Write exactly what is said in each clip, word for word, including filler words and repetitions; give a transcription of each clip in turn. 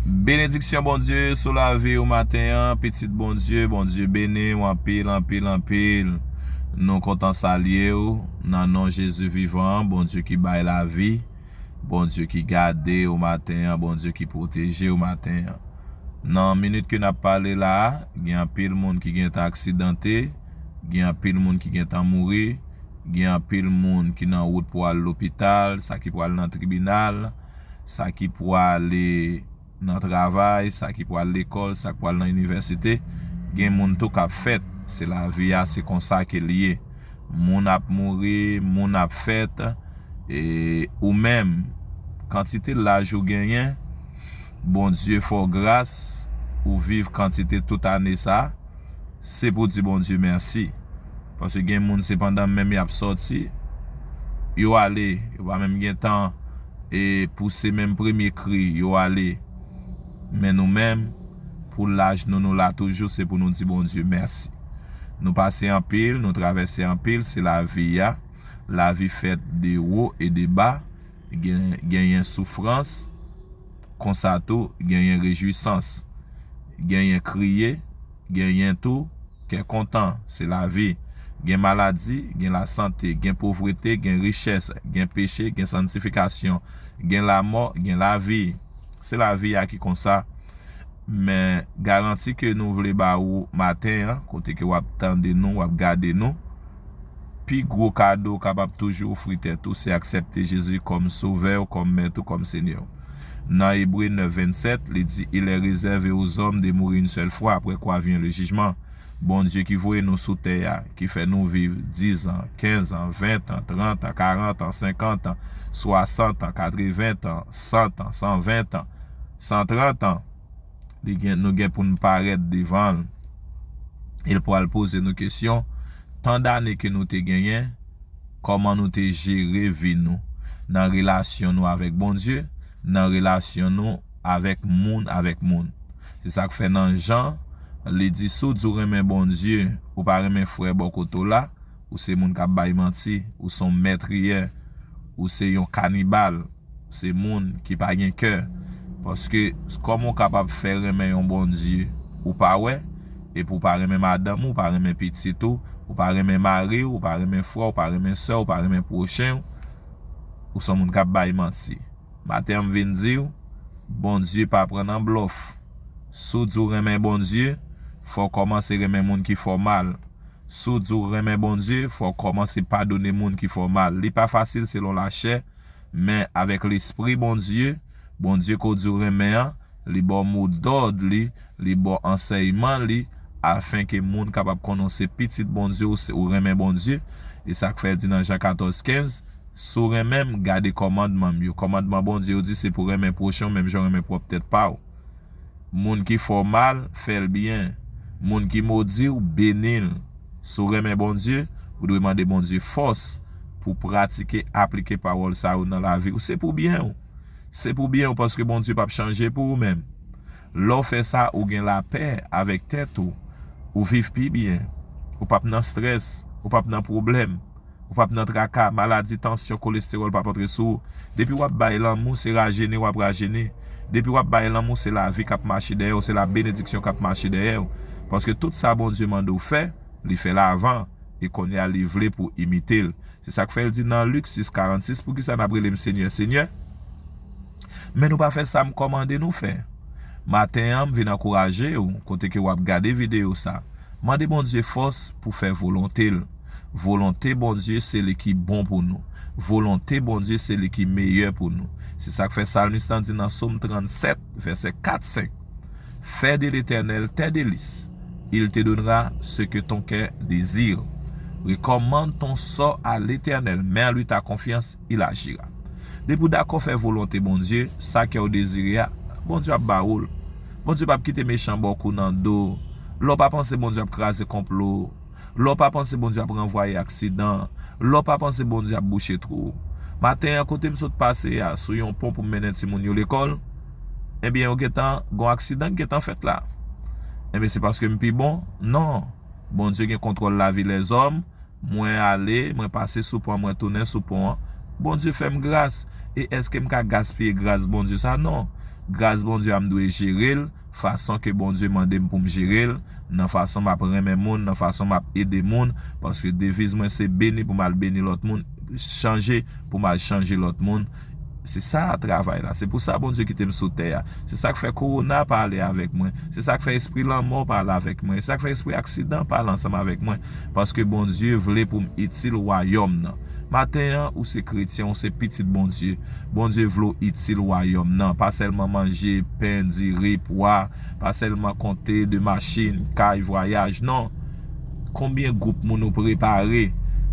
Benediksyon Bondye sou lavi w maten an, pitit Bondye. Bondye beni w anpil, anpil, anpil. Nou kontan salye w nan non Jezi vivan an, Bondye ki bay lavi, Bondye ki gade w maten an, Bondye ki pwoteje w maten an. Nan minit ke n ap pale la a, gen anpil moun ki gentan aksidante, gen anpil moun ki gentan mouri, gen anpil moun ki nan wout pou al lopital, sa ki pral nan tribinal, sa ki pwale nan travay, sa ki pwal lekòl, sa ki pwal nan inivèsite. Gen moun tou k ap fèt. Se lavi a, se konsa ke l ye. Moun ap mouri, moun ap fèt. E ou menm, kantite laj ou genyen, Bondye fè w gras, ou viv kantite tout ane sa, se pou di Bondye mèsi. Paske gen moun, se pandan menm y ap sòti, yo ale, yo pa menm gen tan e pouse menm premye kri, yo ale. Men nou menm, pou laj nou, nou la toujou, se pou nou di Bondye mèsi. Nou pase anpil, nou travèse anpil, se lavi a. Lavi fèt de wo e de ba. Gen, genyen soufrans, konsa tou, genyen rejwisans. Genyen kriye, genyen tou kè kontan, se lavi. Gen maladi, gen lasante, gen povrete, gen richès, gen peche, gen sanntifikasyon, gen lamò, gen lavi. Se lavi a ki konsa. Men garanti ke nou vle ba ou maten an, kote ke w ap tande nou, w ap gade nou, pi gwo kado w kapab toujou ofri tèt ou, se aksepte Jezi kòm Sovè w, kòm Mèt ou, kòm Senyè w. Nan Ebre nèf vennsèt, li di, Il est réservé aux hommes de mourir une seule fois, après quoi vient le jugement. Bondye ki voye nou sou tè a, ki fè nou viv diz an, kenz an, ven an, trant an, karant an, senkant an, swasant an, katreven an, san an, san ven an, san trant an, li gen, nou gen pou n parèt devan l. E l pral poze nou kesyon, tan dane ke nou te genyen, kòman nou te jere vi nou, nan relasyon nou avèk Bondye, nan relasyon nou avèk moun, avèk moun. Se sa k fè nan Jan, li di, si w di w renmen Bondye, ou pa renmen frè bò kote w la, ou se moun k ap bay manti, ou se yon mètriyè, ou se yon kanibal, se moun ki pa gen kè. Paske kòman w kapab fè renmen yon Bondye ou pa wè, epi w pa renmen madanm ou, ou pa renmen pitit ou, ou pa renmen mari w, ou pa renmen frè w, ou pa renmen sè w, ou pa renmen pwochen w, ou se yon moun k ap bay manti. Maten an m vin di w, Bondye pa pran nan blòf. Si w di w renmen Bondye, fò w kòmanse renmen moun ki fè w mal. Si w di w renmen Bondye, fò w kòmanse padone moun ki fè w mal. Li pa fasil selon lachè, men avèk Lespri Bondye, Bondye ke w di w renmen an, li ba w modòd li, li ba w ansèyman li, afen ke moun kapab konnen w se pitit Bondye, ou se, ou renmen Bondye. E sa k fè l di nan Jan katòz kenz, si w renmen m, gade kòmandman m yo. Kòmandman Bondye yo di se pou w renmen pwochen w menm jan w renmen pwòp tèt pa w. Moun ki fè w mal, fè l byen. Moun ki modi w, beni l. Si w renmen Bondye, ou dwe mande Bondye fòs pou w pratike, aplike pawòl sa yo nan lavi w. Se pou byen w. Se pou byen w, paske Bondye p ap chanje pou ou menm. Lè w fè sa, ou gen lapè avèk tèt ou. Ou viv pi byen. Ou p ap nan strès, ou p ap nan pwoblèm. Ou p ap nan traka, maladi, tansyon, kolestewòl p ap antre sou ou. Depi w ap bay lanmou, se rajeni w ap rajeni. Depi w ap bay lanmou, se lavi k ap mache dèyè w, se la benediksyon k ap mache dèyè w. Paske tout sa Bondye mande w fè, li fè l avan, e kounye a li vle pou w imite l. Se sa k fè l di nan Lik sis karannsis, poukisa n ap rele m Senyè, Senyè, men nou pa fè sa m kòmande nou fè? Maten an, m vin ankouraje w, kote ke w ap gade videyo sa. Mande Bondye fòs pou fè volonte l. Volonte Bondye se li ki bon pou nou. Volonte Bondye se li ki meyè pou nou. Se sa k fè salmis lan di nan Sòm trannsèt, vèsè kat, senk, Fais de l'Éternel tes délices, il te donnera ce que ton cœur désire. Recommande ton sort à l'Éternel, mets en lui ta confiance, il agira. Depi w dakò fè volonte Bondye, sa kè w dezire a, Bondye ap ba ou l. Bondye p ap kite mechan ba w kou nan do. Lè w pa panse Bondye ap kraze konplo, lè w pa panse Bondye ap ranvwaye aksidan, lè w pa panse Bondye ap bouche twou. Maten an, kote m sot pase a, sou yon pon pou m mennen timoun yo lekòl, ebyen, yo gentan, gon aksidan k gentan fèt la. Ebyen, se paske m pi bon? Non. Bondye gen kontwòl lavi lèzòm. Mwen ale, mwen pase sou pon an, mwen tounen sou pon an. Bondye fè m gras. E èske m ka gaspiye gras Bondye sa? Non. Gras Bondye a, m dwe jere l fason ke Bondye mande m pou m jere l, nan fason m ap renmen moun, nan fason m ap ede moun, paske deviz mwen se beni pou m al beni lòt moun, chanje pou m al chanje lòt moun. Se sa travay la. Se pou sa Bondye kite m sou tè a. Se sa k fè kowona pa ale avèk mwen. Se sa k fè espri lanmò pa ale avèk mwen. Se sa k fè espri aksidan pa ale ansanm avèk mwen. Paske Bondye vle pou m itil wayòm nan. Maten an, ou se kretyen, ou se pitit Bondye. Bondye vle w itil wayòm nan. Pa sèlman manje pen, diri, pwa. Pa sèlman konte de machin, kay, vwayaj. Non. Konbyen gwoup moun ou prepare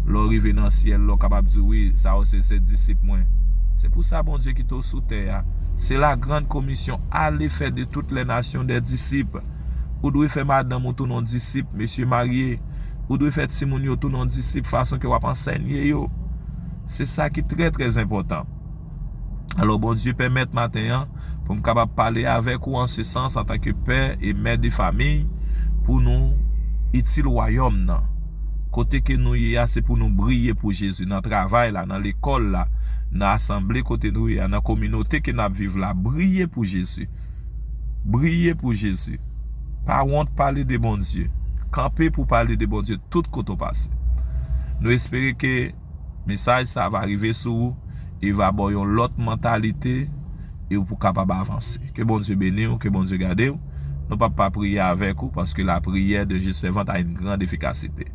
lè w rive nan syèl la, w kapab di, wi, sa yo se, se disip mwen. Se pou sa Bondye kite w sou tè a. C'est la grande commission, allez faire de toutes les nations des disciples. Ou dwe fè madanm ou tou nan disip, mesye marye. Ou dwe fè timoun yo tou nan disip, fason ke w ap ansenye yo. Se sa ki trè, trè enpòtan. Alò, Bondye pèmèt maten an pou m kapab pale avèk ou an se sans antanke pè e mè de famiy, pou nou itil wayòm nan. Kote ke nou ye a, se pou nou briye pou Jezi. Nan travay la, nan lekòl la, nan asanble kote nou ye a, nan kominote ke n ap viv la, briye pou Jezi. Briye pou Jezi. Pa wont pale de Bondye. Kanpe pou pale de Bondye tout kote w pase. Nou espere ke mesaj sa va rive sou ou e va ba w yon lòt mantalite e ou pou kapab avanse. Ke Bondye beni w, ke Bondye gade w. Nou p ap pa priye avèk ou, paske la prière d'un juste fervent a une grande efficacité.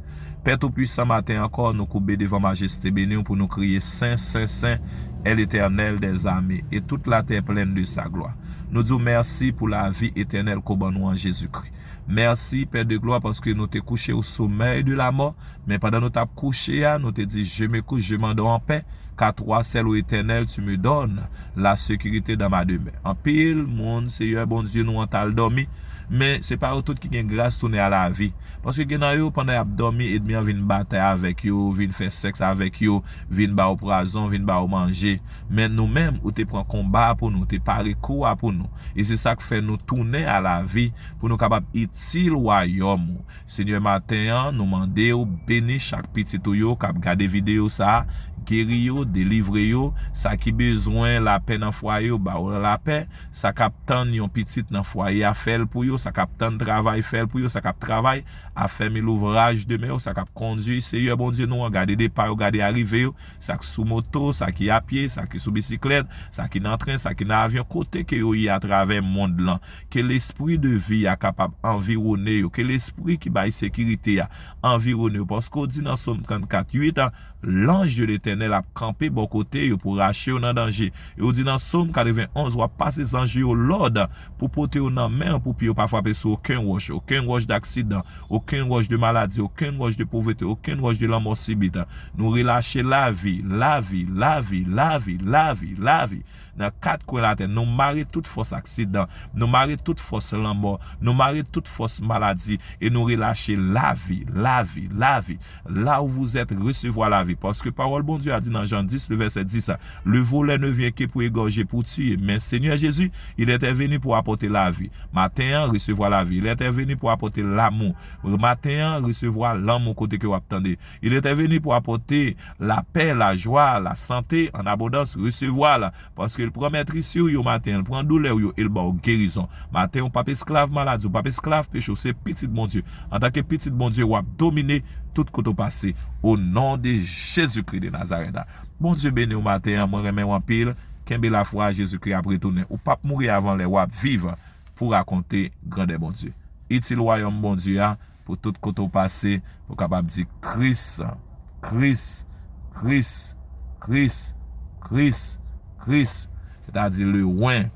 Pè Toupwisan, maten ankò, nou koube devan majeste beni w pou nou kriye, Sen, Sen, Sen est l'Éternel des armées, et toute la terre pleine de sa gloire. Nou di w mèsi pou lavi etènèl ke w ban nou an Jezikri. Mèsi, Pè de glwa, paske nou te kouche au sommeil de la mort, men pandan nou t ap kouche a, nou te di, Je me couche, je m'endors en paix, car toi seul, ô Éternel, tu me donnes la sécurité dans ma demeure. Anpil moun, Seyè Bondye nou an t al dòmi, men se pa yo tout ki gen gras tounen a lavi. Paske gen nan yo, pandan y ap dòmi, ènmi an vin batay avèk yo, vin fè sèks avèk yo, vin ba yo pwazon, vin ba yo manje. Men nou menm, ou te pran konba a pou nou, ou te pare kou a pou nou. E se sa k fè nou tounen a lavi, pou nou kapab itil wayòm ou. Senyè, maten an, nou mande w beni chak pitit ou yo k ap gade videyo sa a, geri yo, delivre yo, sa ki bezwen lapè nan fwaye yo, ba yo lapè, sa k ap tann yon pitit nan fwaye a, fè l pou yo, sa k ap tann travay, fè l pou yo, sa k ap travay, afèmi louvraj de men yo, sa k ap kondui, Seyè Bondye nou an, gade depa yo, gade arive yo, sa k sou moto, sa ki a pye, sa ki sou bisiklèt, sa ki nan tren, sa ki nan avyon, kote ke yo ye atravè mond lan. Ke lespri de vi a kapab anviwone yo. Ke lespri ki bay sekirite a anviwone yo. Paske w di nan Sòm trannkat uit, L'ange de l'Éternel ap kanpe bò kote yo pou rache yo nan danje. E w di nan Sòm katrevenonz, w ap pase zanj yo lòd pou pote yo nan men w pou pye yo pa frape sou okenn wòch, okenn wòch daksidan, okenn wòch de maladi, okenn wòch de povrete, okenn wòch de lanmò sibit. Nou relache lavi, lavi, lavi, lavi, lavi, lavi. Nan kat kwen latè, nou mare tout fòs aksidan, nou mare tout fòs lanmò, nou mare tout fòs maladi, e nou relache lavi, lavi, lavi. Là où vous êtes, resevwa lavi. Paske pawòl Bondye a di nan Jan dis, le vèsè dis, le volè ne vyen ke pou egòje, pou tiye. Men Senyè Jezi, il était venu pour apporter la vie. Maten an, resevwa lavi. Il était venu pour apporter l'amour. Maten an, resevwa lanmou kote ke w ap tande. Il était venu pour apporter la paix, la joie, la santé en abondance. Resevwa l. Paske l pran mètris sou yo maten, l pran doulè w yo e l ba w gerizon. Maten, ou p ap esklav maladi, ou p ap esklav peche, ou se pitit Bondye. Antanke pitit Bondye, w ap domine tout kote w pase. O non de Jezikri de Nazarèt. Bondye beni w maten an, mwen renmen w anpil. Kenbe lafwa, Jezikri ap retounen. Ou p ap mouri avan lè, w ap viv pou rakonte grandè Bondye. Itil wayòm Bondye a, pou tout kote w pase, pou w kapab di Kris, Kris, Kris, Kris, Kris, Kris, Kris, sètadi le wen,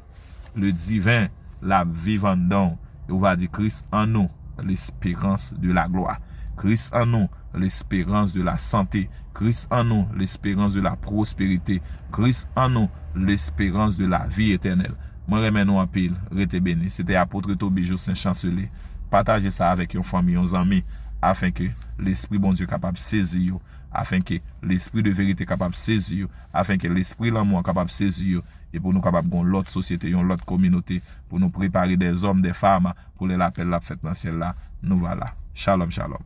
le diven, l ap viv anndan w. E w va di Kris an nou, l'espérance de la gloire. Kris an nou, l'espérance de la santé. Kris an nou, l'espérance de la prospérité. Kris an nou, l'espérance de la vie éternelle. Mwen renmen nou anpil. Rete beni. Se te Apôtre Toby Jocelyn Chancellé. Pataje sa avèk yon fanmi, yon zanmi, afenke Lespri Bondye kapab sezi yo, afenke Lespri de verite kapab sezi yo, afenke Lespri lanmou an kapab sezi yo, e pou nou kapab gon lòt sosyete, yon lòt kominote, pou nou prepare dèzòm, dèfanm, pou lè lapèl la ap fèt nan syèl la, nou va la. Shalom, shalom.